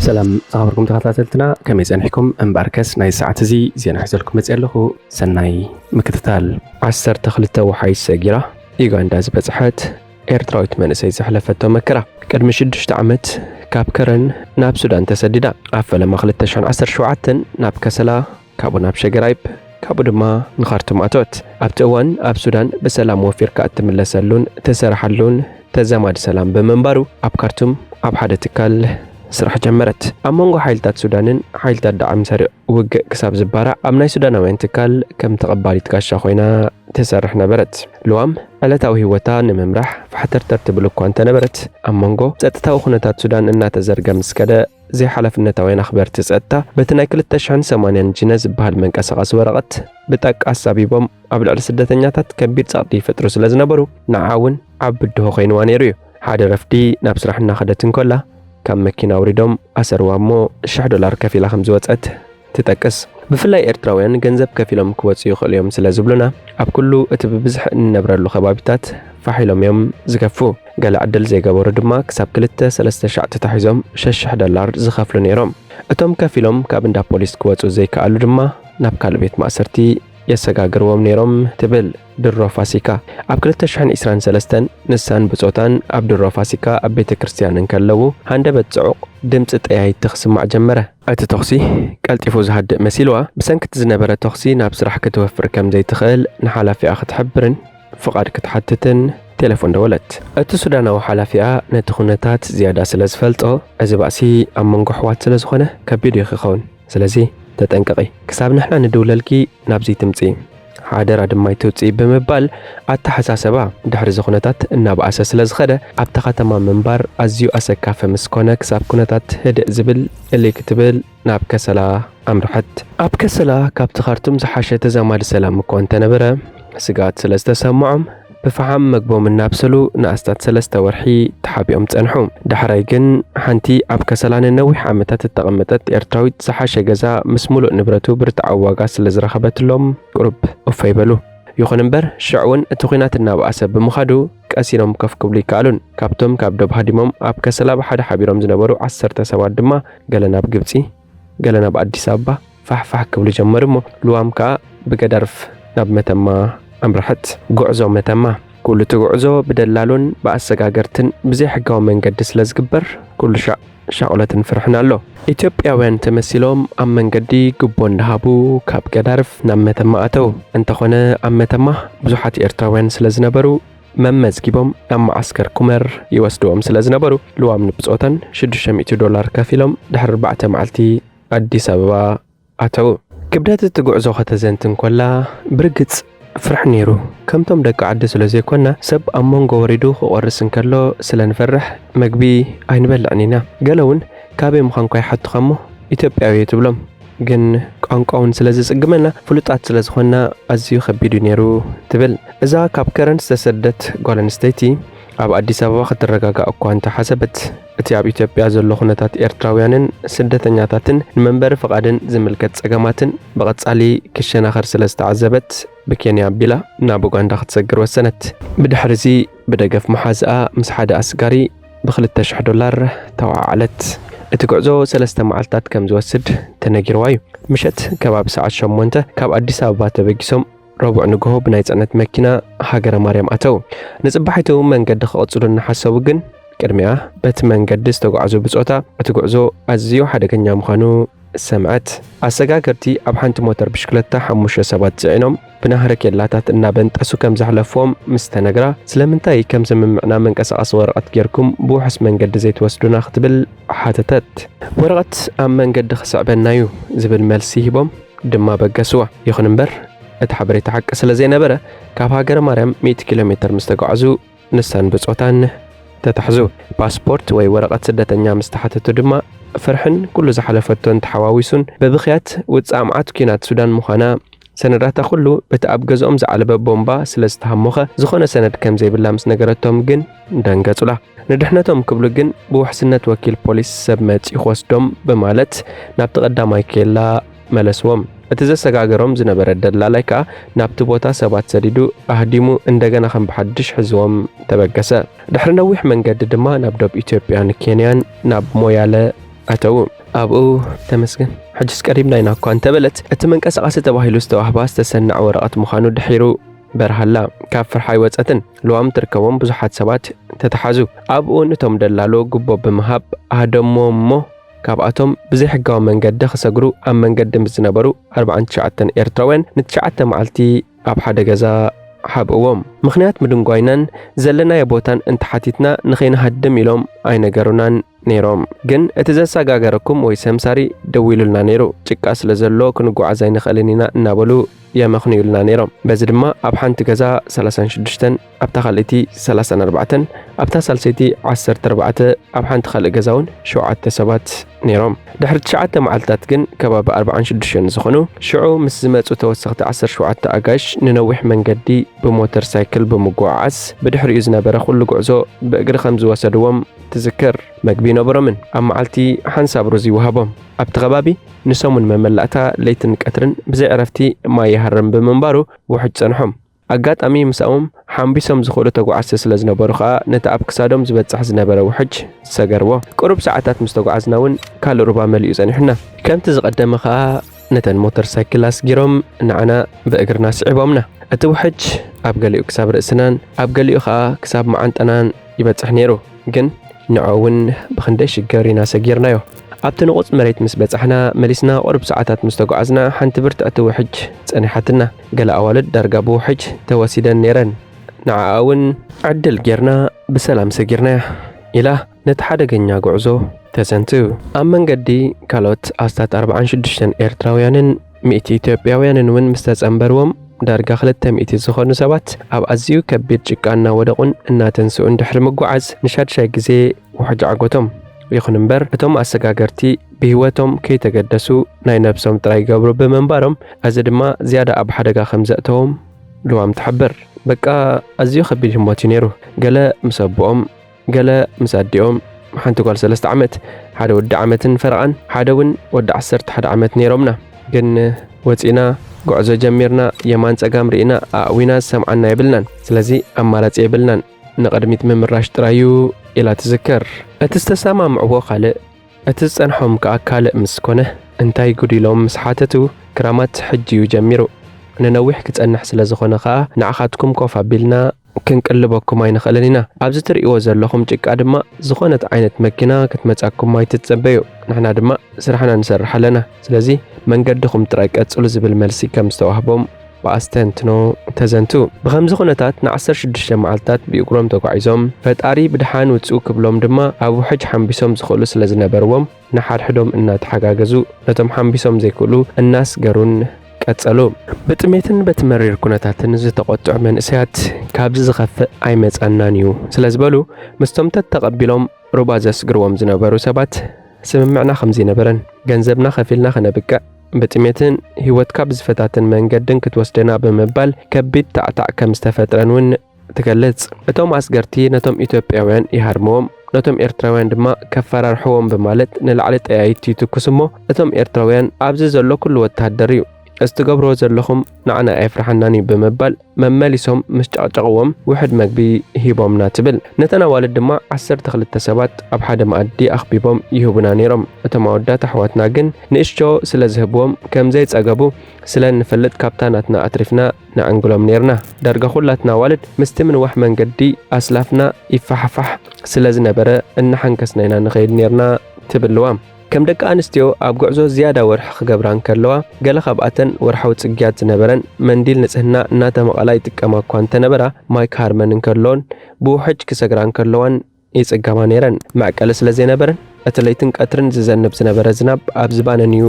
ሰላም ዝኸበርኩም ተኸታተልትና፣ ከመይ ጸኒሕኩም? እምበኣርከስ ናይ ሰዓት እዚ ዜና ሒዘልኩም መጽእ ኣለኹ። ሰናይ ምክትታል። ዓሰርተ ክልተ ወሓይዝ ሰጊራ ዩጋንዳ ዝበጽሐት ኤርትራዊት መንእሰይ ዘሕለፈቶ መከራ። ቅድሚ ሽዱሽተ ዓመት ካብ ከረን ናብ ሱዳን ተሰዲዳ። ኣብ ፈለማ ክልተ ሽሕን ዓሰርተ ሸውዓተን ናብ ከሰላ፣ ካብኡ ናብ ሸገራይብ፣ ካብኡ ድማ ንኻርቱም ኣተወት። ኣብቲ እዋን ኣብ ሱዳን ብሰላም ወፊርካ እትምለሰሉን ትሰርሓሉን ተዛማዲ ሰላም ብምንባሩ፣ ኣብ ካርቱም ኣብ ሓደ ትካል ስራሕ ጀመረት። ኣብ መንጎ ሓይልታት ሱዳንን ሓይልታት ዳዕም ሰሪዕ ውግእ ክሳብ ዝባራዕ፣ ኣብ ናይ ሱዳናውያን ትካል ከም ተቐባሊት ጋሻ ኮይና ትሰርሕ ነበረት። ልዋም ዕለታዊ ህይወታ ንምምራሕ ፋሕተርተር ትብል እኳ እንተነበረት፣ ኣብ መንጎ ጸጥታዊ ኩነታት ሱዳን እናተዘርገ ምስ ከደ፣ ዘይሓላፍነታውያን ኣኽበርቲ ጸጥታ በቲ ናይ ክልተ ሽሕን ሰማንያን ጂነ ዝበሃል መንቀሳቐሲ ወረቐት ብጠቃ ኣሳቢቦም ኣብ ልዕሊ ስደተኛታት ከቢድ ጸቕጢ ይፈጥሩ ስለ ዝነበሩ፣ ንዓ እውን ዓቢ ብድሆ ኮይንዋ ነይሩ እዩ። ሓደ ረፍዲ ናብ ስራሕ እናኸደት እንከላ፣ ካብ መኪና ኣውሪዶም ኣሰርዋ እሞ፣ ሽሕ ዶላር ከፊላ ከም ዝወጸት ትጠቅስ። ብፍላይ ኤርትራውያን ገንዘብ ከፊሎም ክወጹ ይኽእሉ እዮም ስለ ዝብሉና፣ ኣብ ኩሉ እቲ ብብዝሒ እንነብረሉ ከባቢታት ፋሕ ኢሎም እዮም ዝገፉ። ገለ ዕድል ዘይገበሩ ድማ ክሳብ ክልተ ሰለስተ ሻዕ ተታሒዞም ሸሽሕ ዶላር ዝኸፍሉ ነይሮም። እቶም ከፊሎም ካብ እንዳ ፖሊስ ክወጹ ዘይከኣሉ ድማ ናብ ካልእ ቤት ማእሰርቲ የሰጋግርዎም ነይሮም ትብል ድሮ ፋሲካ። ኣብ ክልተ ሽሕን ዕስራን ሰለስተን ንሳን ብጾታን ኣብ ድሮ ፋሲካ ኣብ ቤተ ክርስቲያን እንከለዉ፣ ሃንደበት ጽዑቕ ድምጺ ጠያይቲ ክስማዕ ጀመረ። እቲ ተኹሲ ቀልጢፉ ዝሃድእ መሲልዋ፣ ብሰንኪ እቲ ዝነበረ ተኹሲ ናብ ስራሕ ክትወፍር ከም ዘይትኽእል ንሓላፊኣ ክትሕብርን ፍቓድ ክትሓትትን ቴሌፎን ደወለት። እቲ ሱዳናዊ ሓላፊኣ ነቲ ኩነታት ዝያዳ ስለ ዝፈልጦ፣ "እዚ ባእሲ ኣብ መንጎ ኣሕዋት ስለ ዝኾነ ከቢድ እዩ ክኸውን። ስለዚ ተጠንቀቒ። ክሳብ ንሕና ንድውለልኪ ናብዚ ትምጺ። ሓደራ ድማ ኣይትውጺ" ብምባል ኣተሓሳሰባ ድሕሪ እዚ ኩነታት እናበኣሰ ስለ ዝኸደ፣ ኣብታ ከተማ ምንባር ኣዝዩ ኣሰካፊ ምስ ኮነ፣ ክሳብ ኩነታት ህድእ ዝብል እልይ ክትብል ናብ ከሰላ ኣምርሐት። ኣብ ከሰላ ካብቲ ካርቱም ዝሓሸ ተዛማዲ ሰላም እኳ እንተነበረ፣ ስግኣት ስለ ዝተሰምዖም፣ ብፈሓም መግቦም እናብሰሉ ንኣስታት ሰለስተ ወርሒ ተሓቢኦም ጸንሑ። ዳሕራይ ግን፣ ሓንቲ ኣብ ከሰላ ንነዊሕ ዓመታት እተቐመጠት ኤርትራዊት ዝሓሸ ገዛ ምስ ምሉእ ንብረቱ ብርትዓዊ ዋጋ ስለ ዝረኸበትሎም፣ ቁሩብ እፎይ በሉ። ይኹን እምበር፣ ሽዑ እውን እቲ ኲናት እናበኣሰ ብምኻዱ፣ ቀስ ኢሎም ኮፍ ክብሉ ይከኣሉን። ካብቶም ካብ ዶብ ሃዲሞም ኣብ ከሰላ ብሓደ ሓቢሮም ዝነበሩ ዓሰርተ ሰባት ድማ፣ ገለ ናብ ግብጺ፣ ገለ ናብ ኣዲስ ኣበባ ፋሕፋሕ ክብሉ ጀመሩ እሞ፣ ልዋም ከኣ ብገዳርፍ ናብ መተማ ኣምርሐት። ጉዕዞ መተማ። ኩሉ እቲ ጉዕዞ ብደላሎን ብኣሰጋገርትን ብዘይሕጋዊ መንገዲ ስለ ዝግበር፣ ኩሉ ሻዕ ሻቕሎትን ፍርሕን ኣሎ። ኢትዮጵያውያን ተመሲሎም ኣብ መንገዲ ጉቦ እንዳሃቡ ካብ ገዳርፍ ናብ መተማ ኣተው። እንተኾነ ኣብ መተማ ብዙሓት ኤርትራውያን ስለ ዝነበሩ፣ መመዝጊቦም ናብ መዓስከር ኩመር ይወስድዎም ስለ ዝነበሩ፣ ልዋም ንብጾተን ሽዱሽተ ሚእቲ ዶላር ከፊሎም ድሕሪ ኣርባዕተ መዓልቲ ኣዲስ ኣበባ ኣተው። ክብደት እቲ ጉዕዞ ከተዘንትን ኮላ፣ ብርግጽ ፍርሒ ነይሩ። ከምቶም ደቂ ዓዲ ስለ ዘይኮና፣ ሰብ ኣብ መንጎ ወሪዱ ክቖርስ እንከሎ ስለ ንፈርሕ፣ መግቢ ኣይንበልዕን ኢና። ገለ እውን ካበይ ምዃንኳ ይሓቱኻ እሞ፣ "ኢትዮጵያዊ እየ" ትብሎም። ግን ቋንቋ እውን ስለ ዝጽግመና፣ ፍሉጣት ስለ ዝኾንና፣ ኣዝዩ ከቢድ እዩ ነይሩ ትብል። እዛ ካብ ከረን ዝተሰደት ጓል ኣንስተይቲ፣ ኣብ ኣዲስ ኣበባ ክትረጋጋእ እኳ እንተሓሰበት፣ እቲ ኣብ ኢትዮጵያ ዘሎ ኩነታት ኤርትራውያንን ስደተኛታትን ንመንበሪ ፍቓድን ዝምልከት ጸገማትን ብቐጻሊ ክሸናኸር ስለ ዝተዓዘበት፣ ብኬንያ ኣቢላ ናብ ኡጋንዳ ክትሰግር ወሰነት። ብድሕሪ እዚ፣ ብደገፍ መሓዝኣ ምስ ሓደ ኣስጋሪ ብኽልተ ሽሕ ዶላር ተወዓዓለት። እቲ ጉዕዞ ሰለስተ መዓልታት ከም ዝወስድ ተነጊርዋ እዩ። ምሸት ከባቢ ሰዓት ሸሞንተ ካብ ኣዲስ ኣበባ ተበጊሶም፣ ረቡዕ ንግሆ ብናይ ጽዕነት መኪና ሃገረ ማርያም ኣተው። ንጽባሒቱ መንገዲ ክቕጽሉ እናሓሰቡ ግን፣ ቅድሚኣ በቲ መንገዲ ዝተጓዕዙ ብጾታ፣ እቲ ጉዕዞ ኣዝዩ ሓደገኛ ምዃኑ ሰምዐት። ኣሰጋገርቲ ኣብ ሓንቲ ሞተር ብሽክለታ ሓሙሽተ ሰባት ጽዒኖም ብናህሪ ኬላታት እናበንጠሱ ከም ዘሕለፍዎም ምስ ተነግራ፣ ስለምንታይ ከም ስምምዕና መንቀሳቐሲ ወረቐት ጌርኩም ብውሑስ መንገዲ ዘይትወስዱና? ክትብል ሓተተት። ወረቐት ኣብ መንገዲ ክስዕበና እዩ ዝብል መልሲ ሂቦም ድማ በገስዋ። ይኹን እምበር፣ እቲ ሓበሬታ ሓቂ ስለ ዘይነበረ፣ ካብ ሃገረ ማርያም ሚእቲ ኪሎ ሜተር ምስ ተጓዕዙ፣ ንሳን ብጾታን ተታሕዙ። ፓስፖርት ወይ ወረቐት ስደተኛ ምስ ተሓተቱ ድማ፣ ፍርሕን ኩሉ ዝሓለፈቶን ተሓዋዊሱን፣ ብብኽያት ውጽኣ መዓት ኲናት ሱዳን ምዃና፣ ሰነዳታ ኩሉ በቲ ኣብ ገዝኦም ዝዓለበ ቦምባ ስለ ዝተሃሞኸ፣ ዝኾነ ሰነድ ከም ዘይብላ ምስ ነገረቶም ግን ደንገጹላ። ንድሕነቶም ክብሉ ግን ብውሕስነት ወኪል ፖሊስ ሰብ መጺኡ ክወስዶም ብማለት ናብቲ ቀዳማይ ኬላ መለስዎም። እቲ ዘሰጋገሮም ዝነበረ ደላላይ ከኣ ናብቲ ቦታ ሰባት ሰዲዱ ኣህዲሙ እንደገና ከም ብሓድሽ ሕዝዎም ተበገሰ። ድሕሪ ነዊሕ መንገዲ ድማ ናብ ዶብ ኢትዮጵያን ኬንያን ናብ ሞያለ ኣተዉ። ኣብኡ፣ ተመስገን፣ ሕጅስ ቀሪብና ኢና እኳ እንተበለት፣ እቲ መንቀሳቐሲ ተባሂሉ ዝተዋህባ ዝተሰነዐ ወረቐት ምዃኑ ድሒሩ በርሃላ። ካብ ፍርሓ ኣይወጸትን። ልዋም ትርከቦም ብዙሓት ሰባት ተተሓዙ። ኣብኡ ንቶም ደላሎ ጉቦ ብምሃብ ኣህደሞ እሞ፣ ካብኣቶም ብዘይሕጋዊ መንገዲ ክሰግሩ ኣብ መንገዲ ምስ ዝነበሩ ኣርባዓን ትሽዓተን ኤርትራውያን ንትሽዓተ መዓልቲ ኣብ ሓደ ገዛ ሓብእዎም። ምኽንያት ምድንጓይናን ዘለናዮ ቦታን እንተሓቲትና ንኸይንሃድም ኢሎም ኣይነገሩናን ነይሮም። ግን እቲ ዘሰጋገረኩም ወይ ሰምሳሪ ደዊሉልና ነይሩ። ጭቃ ስለ ዘሎ ክንጓዓዝ ኣይንኽእልን ኢና እናበሉ የመኽንዩልና ነይሮም። በዚ ድማ ኣብ ሓንቲ ገዛ ሰላሳን ሽዱሽተን፣ ኣብታ ካልእቲ ሰላሳን ኣርባዕተን፣ ኣብታ ሳልሰይቲ ዓሰርተ ኣርባዕተ፣ ኣብ ሓንቲ ካልእ ገዛ እውን ሸውዓተ ሰባት ነይሮም። ድሕሪ ትሽዓተ መዓልታት ግን ከባቢ ኣርባዓን ሽዱሽተን ዝኾኑ ሽዑ ምስ ዝመጹ ተወሰኽቲ ዓሰርተ ሸውዓተ ኣጋይሽ ንነዊሕ መንገዲ ብሞተር ሳይክል ብምጉዓዓዝ ብድሕሪኡ ዝነበረ ኩሉ ጉዕዞ ብእግሪ ከም ዝወሰድዎም ትዝክር። መግቢ ይነበሮምን። ኣብ መዓልቲ ሓንሳብ ሩዝ ይወሃቦም። ኣብቲ ከባቢ ንሰሙን መመላእታ ለይትን ቀትርን ብዘይ ዕረፍቲ ማይ ይሃርም ብምንባሩ ውሕጅ ጸንሖም። ኣጋጣሚ ምሳኦም ሓምቢሶም ዝኽእሉ ተጓዓዝቲ ስለ ዝነበሩ ኸኣ ነቲ ኣብ ክሳዶም ዝበጽሕ ዝነበረ ውሕጅ ሰገርዎ። ቁሩብ ሰዓታት ምስ ተጓዓዝና እውን ካልእ ሩባ መሊኡ ጸኒሑና። ከምቲ ዝቐደመ ኸኣ ነተን ሞተር ሳይክል ኣስጊሮም ንዓና ብእግርና ስዒቦምና። እቲ ውሕጅ ኣብ ገሊኡ ክሳብ ርእስናን ኣብ ገሊኡ ኸኣ ክሳብ መዓንጠናን ይበጽሕ ነይሩ። ግን ንዕኡ እውን ብኽንደይ ሽገር ኢና ሰጊርናዮ። ኣብቲ ንቑጽ መሬት ምስ በጻሕና፣ መሊስና ቁሩብ ሰዓታት ምስ ተጓዓዝና፣ ሓንቲ ብርትዕቲ ውሕጅ ጸኒሓትና። ገለ ኣዋልድ ዳርጋ ብውሕጅ ተወሲደን ነይረን። ንዓኣ እውን ዕድል ጌርና ብሰላም ሰጊርናያ ኢላ ነቲ ሓደገኛ ጉዕዞ ተዘንቱ። ኣብ መንገዲ ካልኦት ኣስታት ኣርባዓን ሽዱሽተን ኤርትራውያንን ሚእቲ ኢትዮጵያውያንን እውን ምስ ተጸንበርዎም፣ ዳርጋ ክልተ ሚእቲ ዝኾኑ ሰባት ኣብ ኣዝዩ ከቢድ ጭቃ እናወደቑን እናተንስኡን ድሕሪ ምጉዓዝ ንሻድሻይ ግዜ ውሕጅ ዓጎቶም። ይኹን እምበር፣ እቶም ኣሰጋገርቲ ብህይወቶም ከይተገደሱ ናይ ነብሶም ጥራይ ይገብሩ ብምንባሮም፣ እዚ ድማ ዝያዳ ኣብ ሓደጋ ከም ዘእተዎም ልዋም ትሕብር። በቃ፣ ኣዝዩ ከቢድ ህሞት እዩ ነይሩ። ገለ ምስ ኣቦኦም፣ ገለ ምስ ኣዲኦም፣ ሓንቲ ጓል ሰለስተ ዓመት፣ ሓደ ወዲ ዓመትን ፈረቓን፣ ሓደ እውን ወዲ ዓሰርተ ሓደ ዓመት ነይሮምና። ግን ወጺእና፣ ጉዕዞ ጀሚርና፣ የማን ጸጋም ርኢና፣ ኣእዊና ዝሰምዓና የብልናን። ስለዚ ኣማራጺ የብልናን። ንቕድሚት ምምራሽ ጥራይ እዩ ኢላ ትዝክር። እቲ ዝተሰማምዕዎ ካልእ፣ እቲ ዝጸንሖም ከኣ ካልእ ምስ ኮነ፣ እንታይ ጉድ ኢሎም ምስ ሓተቱ፣ ክራማት ሕጂ እዩ ጀሚሩ። ንነዊሕ ክጸንሕ ስለ ዝኾነ ከኣ፣ ንዓኻትኩም ኮፍ ኣቢልና ክንቅልበኩም ኣይንኽእልን ኢና። ኣብዚ ትርእይዎ ዘለኹም ጭቃ ድማ ዝኾነት ዓይነት መኪና ክትመጻኩም ኣይትጸበዩ። ንሕና ድማ ስራሕና ንሰርሕ ኣለና። ስለዚ መንገድኹም ጥራይ ቀጽሉ ዝብል መልሲ ከም ዝተዋህቦም ብኣስተንትኖ ተዘንቱ። ብኸምዚ ኩነታት ንዓሰርተ ሽዱሽተ መዓልታት ብእግሮም ተጓዒዞም፣ ፈጣሪ ብድሓን ውጽኡ ክብሎም ድማ ኣብ ውሕጅ ሓምቢሶም ዝኽእሉ ስለ ዝነበርዎም፣ ንሓድሕዶም እናተሓጋገዙ ነቶም ሓምቢሶም ዘይክእሉ እናስገሩን ቀጸሉ። ብጥሜትን በቲ መሪር ኩነታትን ዝተቖጥዑ መንእሰያት ካብዚ ዝኸፍእ ኣይመጻናን እዩ ስለ ዝበሉ፣ ምስቶም ተተቐቢሎም ሩባ ዘስግርዎም ዝነበሩ ሰባት ስምምዕና ከም ዘይነበረን፣ ገንዘብና ከፊልና ከነብቅዕ፣ ብጥሜትን ህይወትካ ብዝፈታትን መንገድን ክትወስደና ብምባል ከቢድ ታዕታዕ ከም ዝተፈጥረን እውን ትገልጽ። እቶም ኣስገርቲ ነቶም ኢትዮጵያውያን ይሃርምዎም፣ ነቶም ኤርትራውያን ድማ ከፈራርሕዎም ብማለት ንላዕሊ ጠያይቲ ይትኩስ እሞ፣ እቶም ኤርትራውያን ኣብዚ ዘሎ ኩሉ ወተሃደር እዩ፣ እዚ ትገብርዎ ዘለኹም ንዓና ኣየፍርሓናን እዩ ብምባል መመሊሶም ምስ ጨቕጨቕዎም ውሕድ መግቢ ሂቦምና ትብል። ነተን ኣዋልድ ድማ ዓሰርተ ክልተ ሰባት ኣብ ሓደ መኣዲ ኣኽቢቦም ይህቡና ነይሮም። እቶም ኣወዳት ኣሕዋትና ግን ንእሽቶ ስለ ዝህብዎም ከም ዘይጸገቡ ስለ እንፈልጥ ካብታ ናትና ኣትሪፍና ነዕንግሎም ነይርና። ዳርጋ ኩላትና ኣዋልድ ምስቲ ምንዋሕ መንገዲ ኣስላፍና ይፋሕፋሕ ስለ ዝነበረ እናሓንከስና ኢና ንኸይድ ነይርና ትብል ልዋም። ከም ደቂ ኣንስትዮ ኣብ ጉዕዞ ዝያዳ ወርሒ ክገብራ እንከለዋ፣ ገለ ካብኣተን ወርሓዊ ጽግያት ዝነበረን መንዲል ንጽህና እናተመቐላ ይጥቀማ እኳ እንተነበራ፣ ማይ ክሃርመን እንከሎን ብውሕጅ ክሰግራ እንከለዋን ይጽገማ ነይረን። መዕቀሊ ስለ ዘይነበረን፣ እቲ ለይትን ቀትርን ዝዘንብ ዝነበረ ዝናብ ኣብ ዝባነን እዩ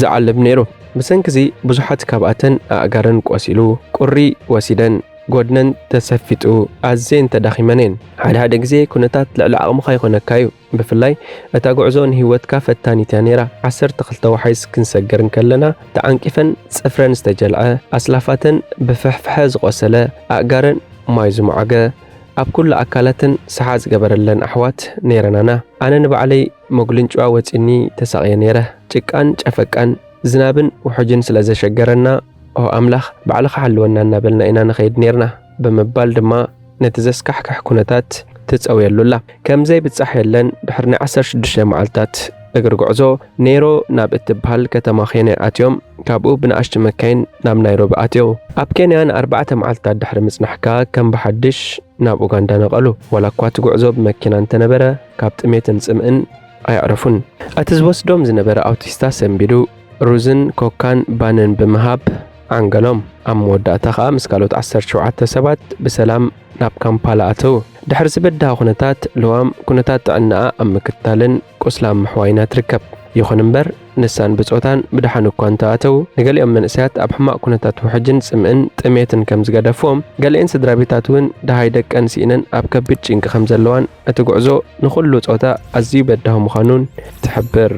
ዝዓልብ ነይሩ። ብሰንኪዚ ብዙሓት ካብኣተን ኣእጋረን ቆሲሉ፣ ቁሪ ወሲደን፣ ጎድነን ተሰፊጡ፣ ኣዝየን ተዳኺመን እየን። ሓደ ሓደ ግዜ ኩነታት ልዕሊ ዓቕምኻ ይኾነካ እዩ። ብፍላይ እታ ጉዕዞ ንህይወትካ ፈታኒት እያ ነይራ። ዓሰርተ ክልተ ወሓይዝ ክንሰግር እንከለና፣ ተዓንቂፈን ጽፍረን ዝተጀልዐ፣ ኣስላፋተን ብፍሕፍሐ ዝቖሰለ፣ ኣእጋረን ማይ ዝሞዓገ፣ ኣብ ኩሉ ኣካላተን ሰሓ ዝገበረለን ኣሕዋት ነይረናና። ኣነ ንባዕለይ መጉልንጭዋ ወጺኒ ተሳቕየ ነይረ። ጭቃን ጨፈቃን፣ ዝናብን ውሑጅን ስለ ዘሸገረና፣ "ኦ ኣምላኽ፣ ባዕልኻ ሓልወና" እናበልና ኢና ንኸይድ ነይርና ብምባል ድማ ነቲ ዘስካሕክሕ ኩነታት ትጸውየሉ ኣላ። ከም ዘይብጻሕ የለን፣ ድሕሪ ናይ ዓሰርተ ሽዱሽተ መዓልታት እግሪ ጉዕዞ ኔሮ ናብ እትበሃል ከተማ ኬንያ ኣትዮም። ካብኡ ብንኣሽቱ መካይን ናብ ናይሮቢ ኣትየው። ኣብ ኬንያ ንኣርባዕተ መዓልታት ድሕሪ ምጽናሕካ ከም ብሓድሽ ናብ ኡጋንዳ ነቐሉ። ዋላ እኳ እቲ ጉዕዞ ብመኪና እንተነበረ፣ ካብ ጥሜትን ጽምእን ኣየዕረፉን። እቲ ዝወስዶም ዝነበረ ኣውቲስታ ሰንቢዱ፣ ሩዝን ኮካን ባንን ብምሃብ ዓንገሎም። ኣብ መወዳእታ ከኣ ምስ ካልኦት ዓሰርተ ሸውዓተ ሰባት ብሰላም ናብ ካምፓላ ኣተዉ። ድሕሪ ዝበዳህ ኩነታት ልዋም፣ ኩነታት ጥዕናኣ ኣብ ምክትታልን ቁስላ ኣብ ምሕዋይና ትርከብ። ይኹን እምበር፣ ንሳን ብጾታን ብደሓን እኳ እንተኣተዉ፣ ንገሊኦም መንእሰያት ኣብ ሕማቕ ኩነታት ውሕጅን ጽምእን ጥሜትን ከም ዝገደፍዎም፣ ገሊኤን ስድራ ቤታት እውን ደሃይ ደቀን ስኢነን ኣብ ከቢድ ጭንቂ ከም ዘለዋን እቲ ጉዕዞ ንኹሉ ጾታ ኣዝዩ በዳሂ ምዃኑን ትሕብር።